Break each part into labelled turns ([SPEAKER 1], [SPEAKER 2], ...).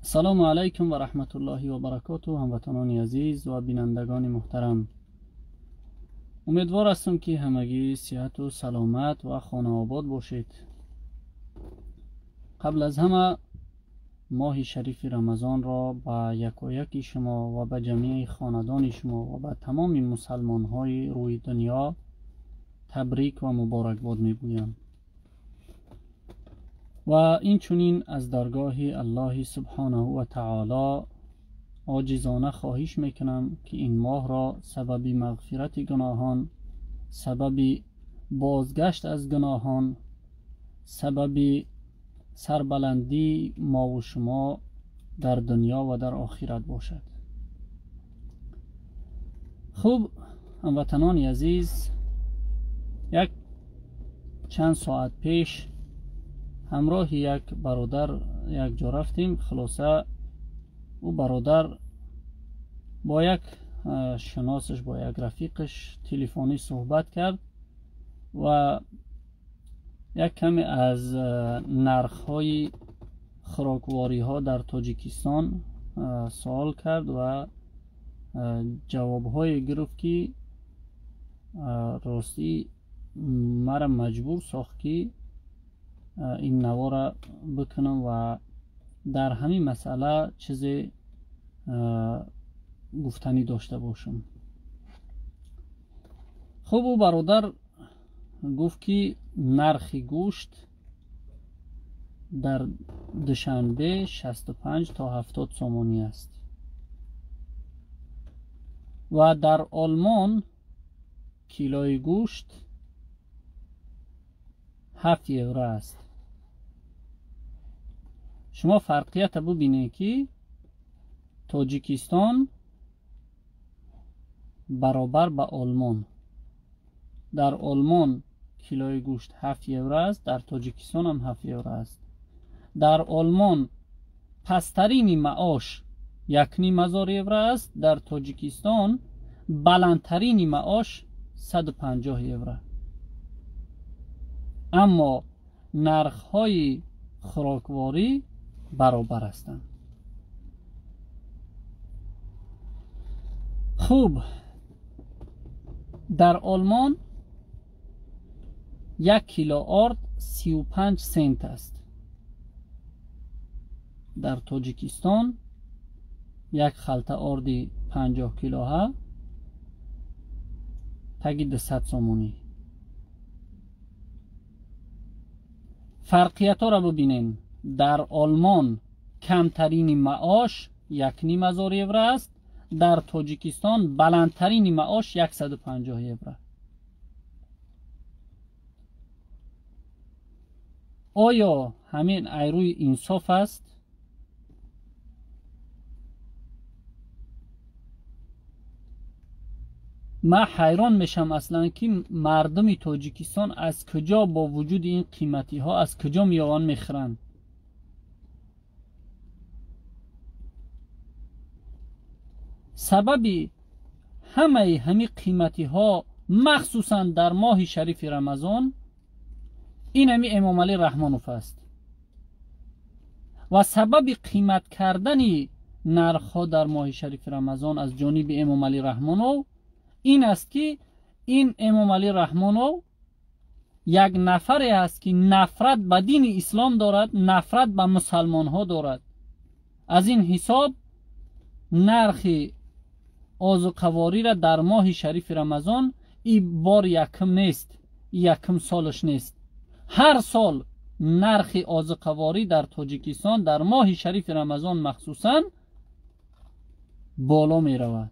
[SPEAKER 1] Ассалому алайкум ва раҳматуллоҳи ва баракотуҳ. Ҳамватанони азиз ва бинандагони муҳтарам, умедвор ҳастам, ки ҳамагӣ сиҳату саломат ва хонаобод бошед. Қабл аз ҳама моҳи шарифи Рамазонро ба якояки шумо ва ба ҷамеи хонадони шумо ва ба тамоми мусалмонҳои рӯи дунё табрик ва муборакбод мегӯям ва инчунин аз даргоҳи Аллоҳи субҳонаҳу ва таоло оҷизона хоҳиш мекунам, ки ин моҳро сабаби мағфирати гуноҳон, сабаби бозгашт аз гуноҳон, сабаби сарбаландии мову шумо дар дунё ва дар охират бошад. Хуб, ҳамватанони азиз, як чанд соат пеш ҳамроҳи як бародар якҷо рафтем. Хулоса, ӯ бародар бо як шиносаш, бо як рафиқаш телефонӣ суҳбат кард ва як каме аз нархҳои хӯроквориҳо дар Тоҷикистон суол кард ва ҷавобҳое гирифт, ки ростӣ мара маҷбур сохт, ки ин навора бикунам ва дар ҳамин масъала чизе гуфтанӣ дошта бошам. Хуб, ӯ бародар гуфт, ки нархи гӯшт дар Душанбе 65 то 70 сомонӣ аст ва дар Олмон килои гӯшт 7 евро аст. Шумо фарқията бубинед, ки Тоҷикистон баробар ба Олмон. Дар Олмон килои гӯшт 7 евро аст, дар Тоҷикистон ҳам 7 евро аст. Дар Олмон пасттарини маош 1500 евро аст, дар Тоҷикистон баландтарини маош 150 евро. Аммо нархҳои хӯрокворӣ баробар ҳастанд. Хуб, дар Олмон як кило орд 35 сент аст. Дар Тоҷикистон як халта орди 50 килоҳа таги 200 сомонӣ. Фарқиятҳоро бубинем. Дар Олмон камтарини маош 1500 евро аст, дар Тоҷикистон баландтарини маош 150 евро. Оё ҳамин айрӯи инсоф аст? Ман ҳайрон мешам аслан, ки мардуми Тоҷикистон аз куҷо бо вуҷуди ин қиматиҳо аз куҷо меёванд мехӯранд? Сабаби ҳамаи ҳамин қиматиҳо, махсусан дар моҳи шарифи Рамазон, ин ҳами Эмомалӣ Раҳмонов аст ва сабаби қимат кардани нархҳо дар моҳи шарифи Рамазон аз ҷониби Эмомалӣ Раҳмонов ин аст, ки ин Эмомалӣ Раҳмонов як нафаре аст, ки нафрат ба дини ислом дорад, нафрат ба мусалмонҳо дорад. Аз ин ҳисоб нархи озуқавориро дар моҳи шарифи Рамазон и бор якум нест, якум солаш нест. Ҳар сол нархи озуқаворӣ дар Тоҷикистон дар моҳи шарифи Рамазон махсусан боло меравад.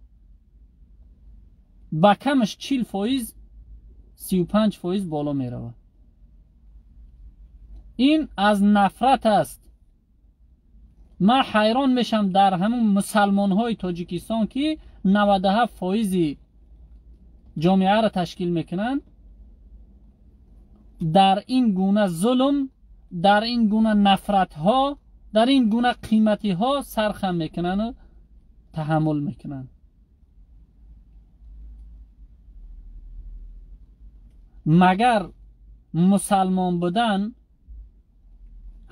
[SPEAKER 1] Ба камаш 40%, 35% боло меравад. Ин аз нафрат аст. Ман ҳайрон мешам дар ҳамун мусалмонҳои Тоҷикистон, ки 97% ҷомеаро ташкил мекунанд, дар ин гуна зулм, дар ин гуна нафратҳо, дар ин гуна қиматиҳо сархам мекунанду таҳаммул мекунанд. Магар мусалмон будан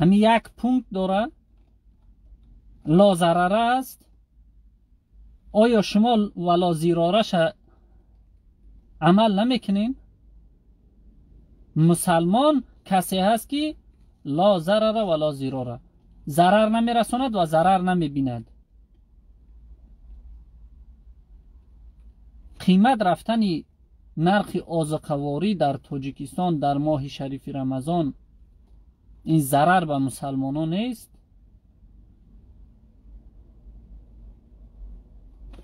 [SPEAKER 1] ҳамин як пункт дорад? ла зарара аст? Оё шумо вала зирораша амал намекунед? Мусалмон касе ҳаст ки ла зарара ва ла зирора, зарар намерасонад ва зарар намебинад. Қимат рафтани нархи озуқаворӣ дар Тоҷикистон дар моҳи шарифи Рамазон ин зарар ба мусалмонон нест?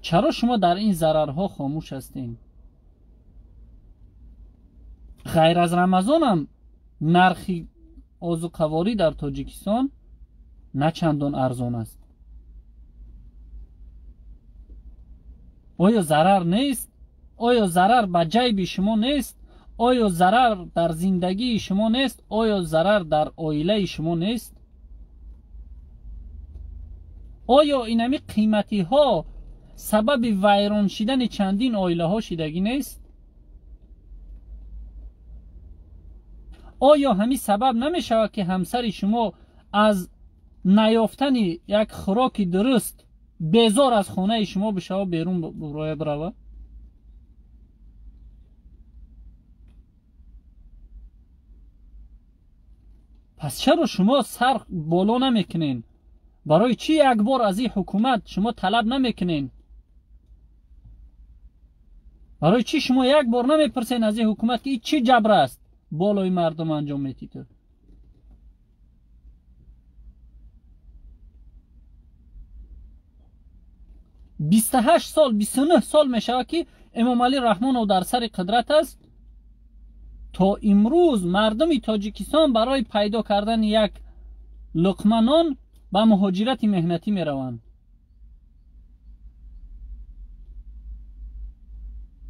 [SPEAKER 1] Чаро шумо дар ин зарарҳо хомӯш ҳастед? Ғайр аз Рамазонам нархи озуқаворӣ дар Тоҷикистон на чандон арзон аст. Оё зарар нест? Оё зарар ба ҷайби шумо нест? Оё зарар дар зиндагии шумо нест? Оё зарар дар оилаи шумо нест? Оё инами қиматиҳо сабаби вайрон шидани чандин оилаҳо шидагӣ нест? Оё ҳамин сабаб намешавад ки ҳамсари шумо аз наёфтани як хӯроки дуруст безор аз хонаи шумо бишава, берун роя бирава? Пас чаро шумо сар боло намекунед? Барои чӣ як бор аз ин ҳукумат шумо талаб намекунед? Барои чӣ шумо як бор намепурсед аз ин ҳукумат ки ин чӣ ҷабр аст болои мардум анҷом метид? 28 сол, 29 сол мешавад ки Эмомалӣ Раҳмонов дар сари қудрат аст. То имрӯз мардуми Тоҷикистон барои пайдо кардани як луқма нон ба муҳоҷирати меҳнатӣ мераванд.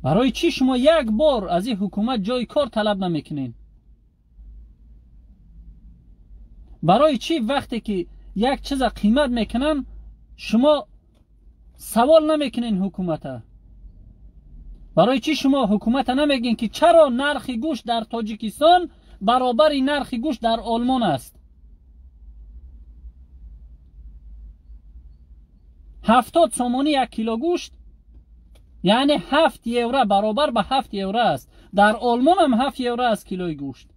[SPEAKER 1] Барои чӣ шумо як бор аз ин ҳукумат ҷои кор талаб намекунед? Барои чӣ вақте ки як чиза қимат мекунанд шумо савол намекунед ҳукумата? Барои чӣ шумо ҳукумата намегӯед ки чаро нархи гӯшт дар Тоҷикистон баробари нархи гӯшт дар Олмон аст? 70 сомонӣ як кило гӯшт, яъне 7 евро, баробар ба 7 евро аст. Дар Олмон ҳам 7 евро аст килои гӯшт.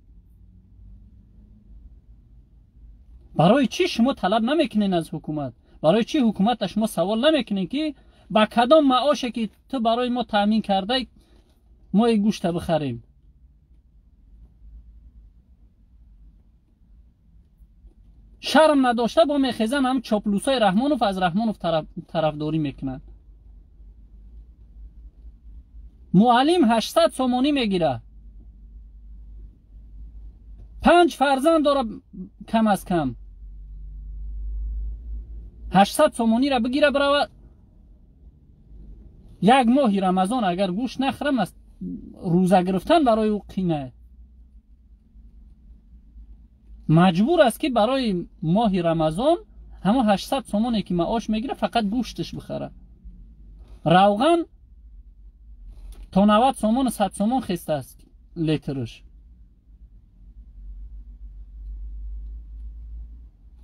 [SPEAKER 1] Барои чӣ шумо талаб намекунед аз ҳукумат? Барои чӣ ҳукумата шумо савол намекунед ки ба кадом маоше ки ту барои мо таъмин кардай мо ин гӯшта бихарем? Шарм надошта бо мехезан ҳам чоплусои Раҳмонов аз Раҳмонов тарафдорӣ мекунанд. Муаллим 800 сомонӣ мегирад, 5 фарзанд дорад кам аз кам. 800 сомониро бигира бирава як моҳи Рамазон агар гӯшт нахӯрам аст рӯза гирифтан барои ӯ қина. Маҷбур аст ки барои моҳи Рамазон ҳамон 800 сомоне ки маош мегирад фақат гӯшташ бихарад. Равған то 90 сомону 100 сомон хеста аст литраш.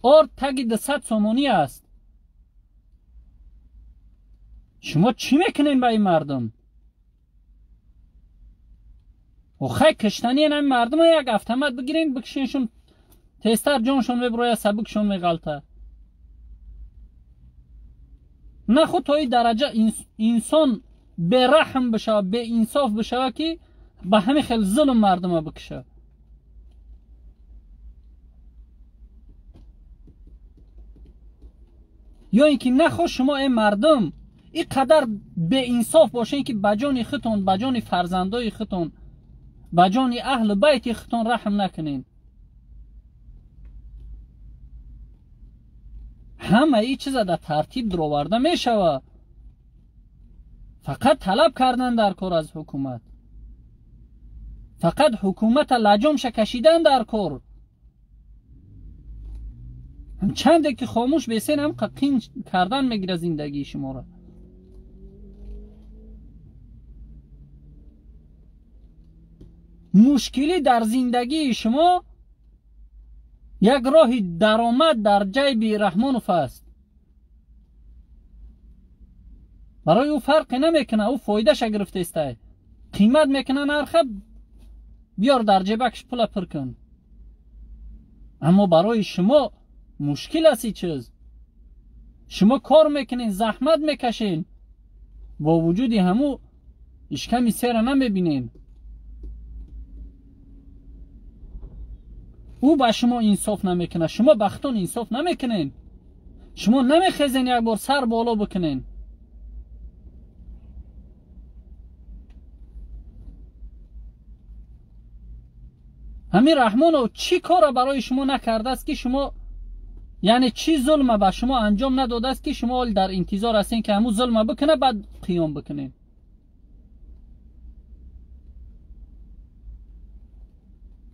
[SPEAKER 1] Орд таги 200 сомонӣ аст. Шумо чӣ мекунед ба ин мардум? Охай киштани ин мардума як автомат бигирен бикшеншон, тезтар ҷоншон мебурояд, сабукшон меғалта. На худ то ин дараҷа инсон бераҳм бишавад, беинсоф бишавад ки ба ҳамин хел зулм мардума бикушад. Ё ин ки нахоҳ шумо эй мардум ин қадар беинсоф бошед ки ба ҷони худтон, ба ҷони фарзандои худтон, ба ҷони аҳли байти худтон раҳм накунед. Ҳама ин чиза дар тартиб дароварда мешавад. Фақат талаб кардан дар кор аз ҳукумат, фақат ҳукумата лаҷомша кашидан дар кор. Чанде ки хомӯш бесен ҳам қин кардан мегирад зиндагии шуморо. Мушкилӣ дар зиндагии шумо як роҳи даромад дар ҷайби Раҳмонов аст. Барои ӯ фарқе намекунад, ӯ фоидаша гирифтаистай. Қимат мекуна нарха, биёр дар ҷебакш пула пур кун. Аммо барои шумо мушкил аст ин чиз. Шумо кор мекунед, заҳмат мекашед, бо вуҷуди ҳаму ишками сера намебинед. Ӯ ба шумо инсоф намекунад, шумо ба худтон инсоф намекунед. Шумо намехезен як бор сар боло бикунед. Ҳамин Раҳмонов чӣ кора барои шумо накардааст ки шумо, яъне чӣ зулма ба шумо анҷом надодааст ки шумо ҳол дар интизор ҳастед ки ҳамун зулма бикунад, баъд қиём бикунед?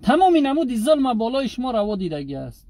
[SPEAKER 1] Тамоми намуди зулма болои шумо раво дидагӣ аст.